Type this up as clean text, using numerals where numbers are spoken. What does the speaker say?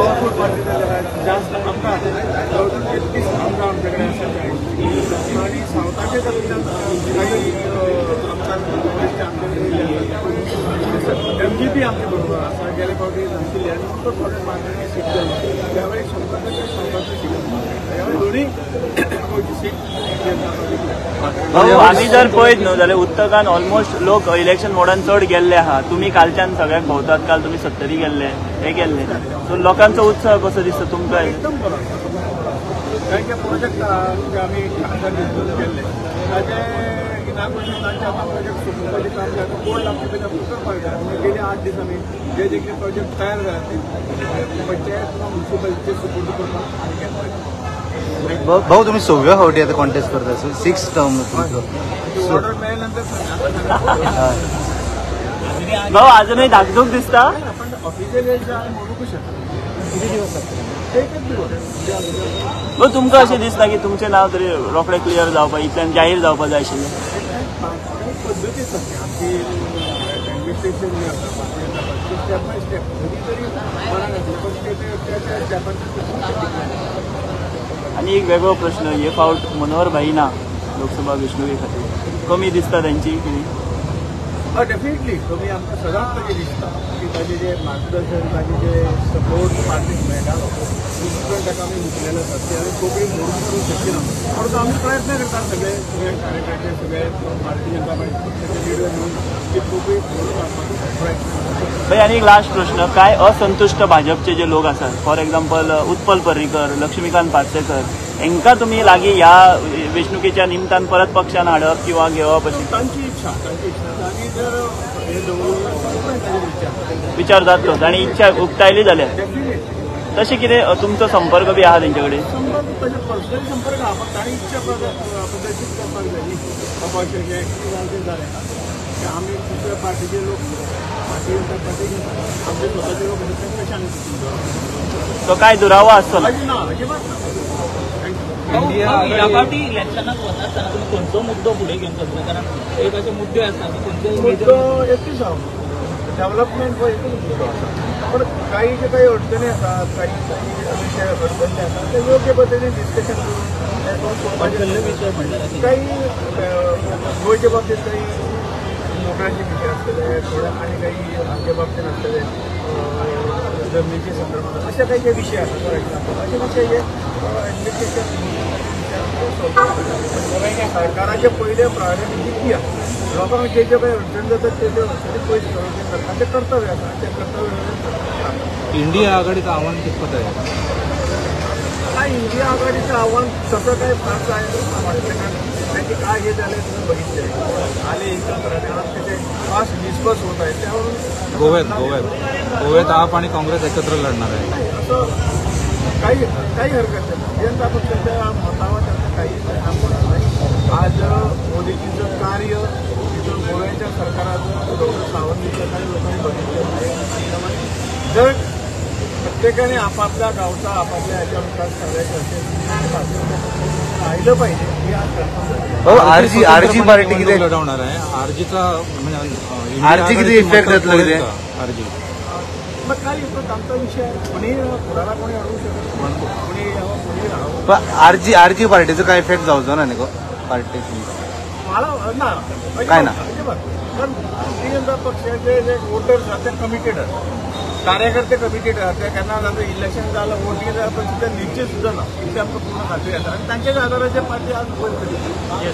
Powerful party जाल्यार जास्त आमदार 33 आमदार आमचे कडेन आसा आनी सावथाचे काही आमदार आमचे कडेन एमजीपी आमचे बरोबर आसा. गेले फावटी नाशिल्ली आनी फक्त थोडे मागणी सीट जाली त्यावेळी 100% सावथाची सीट त्यावेळी दोन्ही गोंयची सीट. आमी जर पळयत न्हू जाल्यार उत्तकान ऑलमोस्ट लोक इलेक्शन मोडान चड गेल्ले आहा. तुमी कालच्यान सगळ्याक भोंवतात, काल तुमी सत्तरी गेल्ले, हे गेल्ले, सो लोकांचो उत्साह कसो दिसता तुमकां? एकदम बरो. कारण जे प्रोजेक्ट जे आमी केल्ले ताजे इनाग्रेशन तांचे आतां प्रोजेक्ट सोंपोवपाचें काम जाता. बोर्ड लागचे पयलीं आमकां करपाक जाय. गेले 8 दीस आमी जे जे कितें प्रोजेक्ट तयार जाला ते पंचायत किंवा म्युनिसिपलिटीचे सुपूर्द करपाक आमी केल्ले. भाऊ तुम्ही 6व्या फावटी आता कॉन्टेस्ट करता, 6 टर्म ऑर्डर मेळ्ळे नंतर भाऊ अजूनही धाकधूक दिसता? पण ऑफिशियल म्हणूंक शकता किती दिवस लागतले, एकच दिवस. भाऊ तुमकां अशें दिसता की तुमचें नांव तरी रोखडें क्लियर जावपा इतल्यान जाहीर जावपा जाय आशिल्लें? पद्दती आसा आमची एडमिनिस्ट्रेशन जे आसा स्टेप बाय स्टेप जरी तरी मनाक आसलें पण त्या त्या स्टेपांचेर. आनी एक वेगळो प्रश्न, हे फावट मनोहर भाई ना लोकसभा वेंचणुके खातीर कमी दिसता त्यांची कितें? डेफिनेटली कमी आमकां सदांच ताजें दिसता की ताजें जे मार्गदर्शन, ताजें जे सपोर्ट पार्टीक मेळटालो तितून ताका आमी मुकलेले आसा ते आमी कोंकणी मोडून करूंक शकना. परंतु आमी प्रयत्न करता सगळे सगळे कार्यकर्ते सगळे भारतीय जनता पार्टी पक्षाचे लिडर म्हणून ती कोंकणी मोडून काडपाचो प्रयत्न करता. भाई आनी एक लास्ट प्रश्न, काय असंतुश्ट भाजपचे जे लोक आसात, फॉर एक्झाम्पल उत्पल पर्रीकर, लक्ष्मीकांत पार्सेकर, हांकां तुमी लागीं ह्या वेंचणुकेच्या निमतान परत पक्षान हाडप किंवा घेवप अशी तांची इच्छा, तांची इच्छा आनी जर हे दवरून विचार जातलोच आनी इच्छा उक्तायली जाल्यार तशें कितें तुमचो संपर्क बी आहा तेंचे कडेन? संपर्क तशें पर्सनली संपर्क आहा, पण तांणी इच्छा प्रदर्शीत करपाक जाय न्ही बाबा अशें अशें कितें जालें तें जालें. आमी दुसऱ्या पार्टीचे लोक भारतीय जनता पार्टी आमचे स्वताचे लोक आसा तांकां कशें आमी चिंतून तो काय दुरावो आसचो ना? ना, अजिबात ना. ह्या फावटी इलेक्शनाक वता आसतना तुमी खंयचो मुद्दो फुडें घेवन वतले? कारण एक अशे मुद्दे आसता की खंयचे मुद्दो एकूच आसा, डेव्हलपमेंट हो एकूच मुद्दो आसा. पण काही जे काही अडचणी आसात, काही काही विशय अडचणी आसात ते योग्य पद्दतीन डिस्कशन करून विशय म्हणल्यार काही गोंयच्या बाबतीत काही नोकऱ्यांचे विशय आसतले थोडे आनी काही हांचे बाबतीत आसतले जमनीचे संदर्भात अशे काही जे विशय आसा फॉर एक्झाम्पल अशे विशय जे एडमिनिस्ट्रेशन सरकाराचे पयले प्रायोरिटी ती आसा. लोकांक जे जे काही अडचणी जातात ते ते अडचणी पयस करपाचें सरकारचें कर्तव्य आसा आनी तें कर्तव्य इंडिया आघाडीचं आव्हान कितपत आहे? काय इंडिया आघाडीचं आव्हान तसं काय फारसं आहे वाटतं, कारण त्यांचे काय हे झाले तुम्ही बघितले आले एकत्र आणि आज त्याचे फास्ट डिस्कस होत आहे त्यावरून गोव्यात गोव्यात गोव्यात आप आणि काँग्रेस एकत्र लढणार आहे असं काही काही हरकत नाही. जनता पक्षाच्या मतावर त्यांचं काही परिणाम होणार नाही. आज मोदीजींचं कार्य तिथून गोव्याच्या सरकाराचं डॉक्टर सावंतीचं काही लोकांनी बघितलं आहे. त्यामुळे जर प्रत्येकाने आपापल्या गावचा आपापल्या याचा विकास करायचा असेल राहिलं पाहिजे ही आज भाऊ आरजी आरजी पार्टी किती लढवणार आहे? आरजीचा म्हणजे आरजी किती इफेक्ट जातलो कितें? आरजी मग काय येतो आमचा विषय आहे, कोणी कोणाला कोणी अडवू शकत नाही, कोणी यावं कोणी राहावं. पण आरजी आरजी पार्टीचो काय इफेक्ट जावचो ना न्ही गो पार्टी मला ना काय ना? अजिबात. कारण भारतीय जनता पक्षाचे जे वोटर्स आहात ते कमिटेड आहात, कार्यकर्ते कमिटेड आहात. ते केन्ना जाता इलेक्शन जालं वोटिंग जालं पण सुद्दां निश्चित सुद्दां ना इतली आमकां पूर्ण खात्री आसा आनी तांच्याच आदाराचेर पार्टी आज वयर सरली.